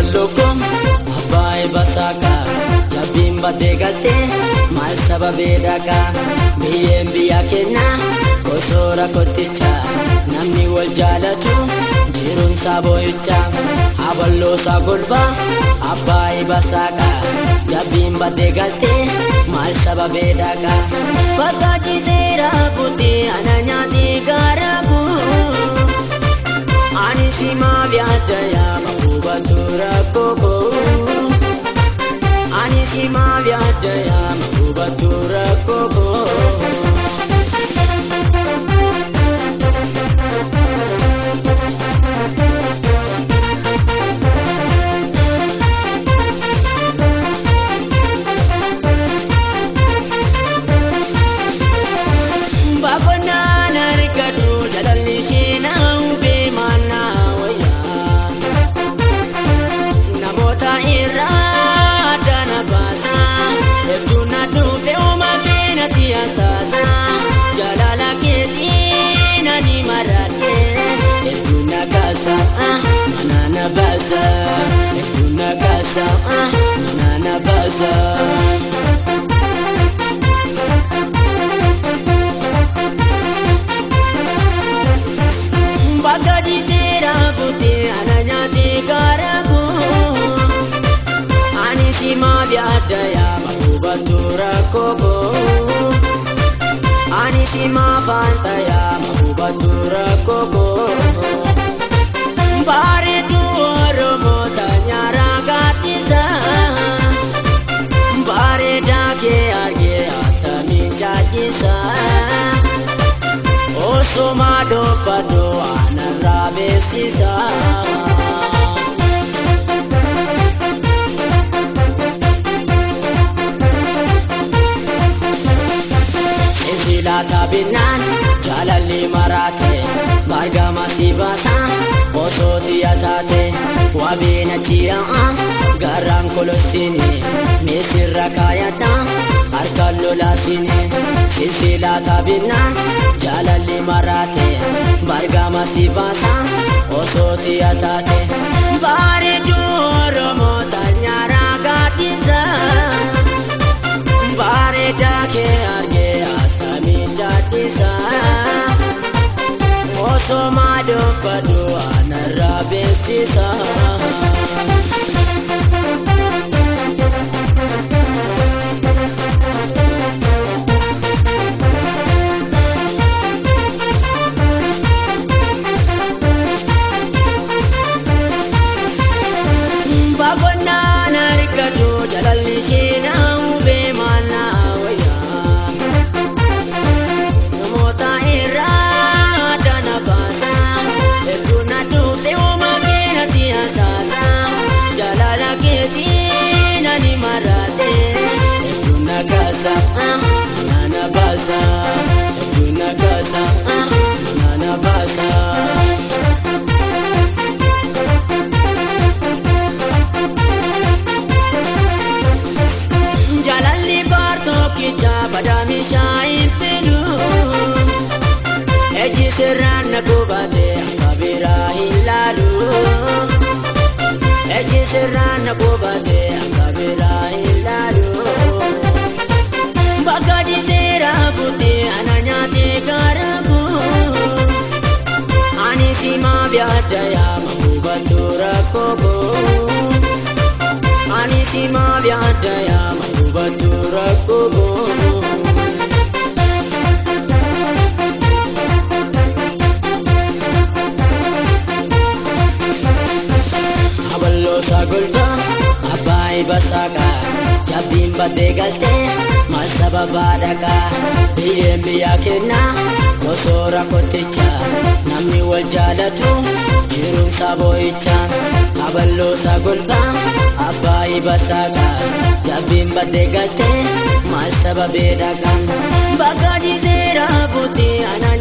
Aballokum abbaa basaaqa jabbiin baddee galtee maal sababee dhaqa biyyeen biyya kennaa gosoora kotticha namni wal jaalatu jiruunsaa boo'icha aballoosaa golbaa abbaa basaaqa jabbiin baddee galtee maal sababee dhaqa bakka ciiseera buutee ana nyaatee gaara koo ani simaaf yaadda yaama hubatura koko ani simaaf yaadda yaama hubatura koko. Bakonaan argatu jaalalli ishee na hubee maanaa wayyaa namoota irraa dana baasa hedduu na dhufe uumaa keenyatti asaasa jaalala keetiin ani maradhe hedduu na kaasa mana na baasa hedduu na kaasa mana na baasa. Bakka ciiseera buutee ana nyaatee gaara koo ani simaaf yaadda yaama hubatura koko ani simaaf anta yaama hubatura koko bareedu Oromoota nyaara gaaddisa bareedaa kee argee attamiin jaalchisa. Osoma dhoofadhu anarraa beeksisa. Silaata binnaan jaalalli maraate margama si baasa osoo xiyya taate wabiin achi yaa'a garaan kolosini misirra kaayadha harkaan lolaasini. Silaata binnaan jaalalli maraate margama si baasa osoo xiyya taate bareedu Oromoota nyaara gaaddisa bareedaa kee argee akkamiin jaalchisa osoma dhoofadhu anarraa beeksisa. Bakonaan argatu jaalalli ishee na hubee maanaa wayyaa namoota irraa dana baasa hedduu na dhufe uumaa keenyatti asaasa jaalala keetiin ani maraate hedduu na kaasa mana na baasa hedduu na kaasa mana na baasa. Jaalalli baartokicha badaamishaa hin fidu. Ejji sirraan na gubate akka biraa hin laalu. Ejji sirraan na gubate akka biraa hin laalu. Bakka ciiseera buutee ana nyaatee gaara koo. Ani simaaf yaadda yaama hubatura koko. Ani simaaf yaadda yaama hubatura koko. Aballoosaa golbaa abbaa basaaqa jabbiin baddee galtee maal sababaa dhaqa biyyeen biyya kennaa gosoora kotticha namni wal jaalatu jiruunsaa boo'icha aballoosaa golbaa abbaa basaaqa jabbiin baddee galtee maal sababee dhaqa bakka ciiseera buutee ana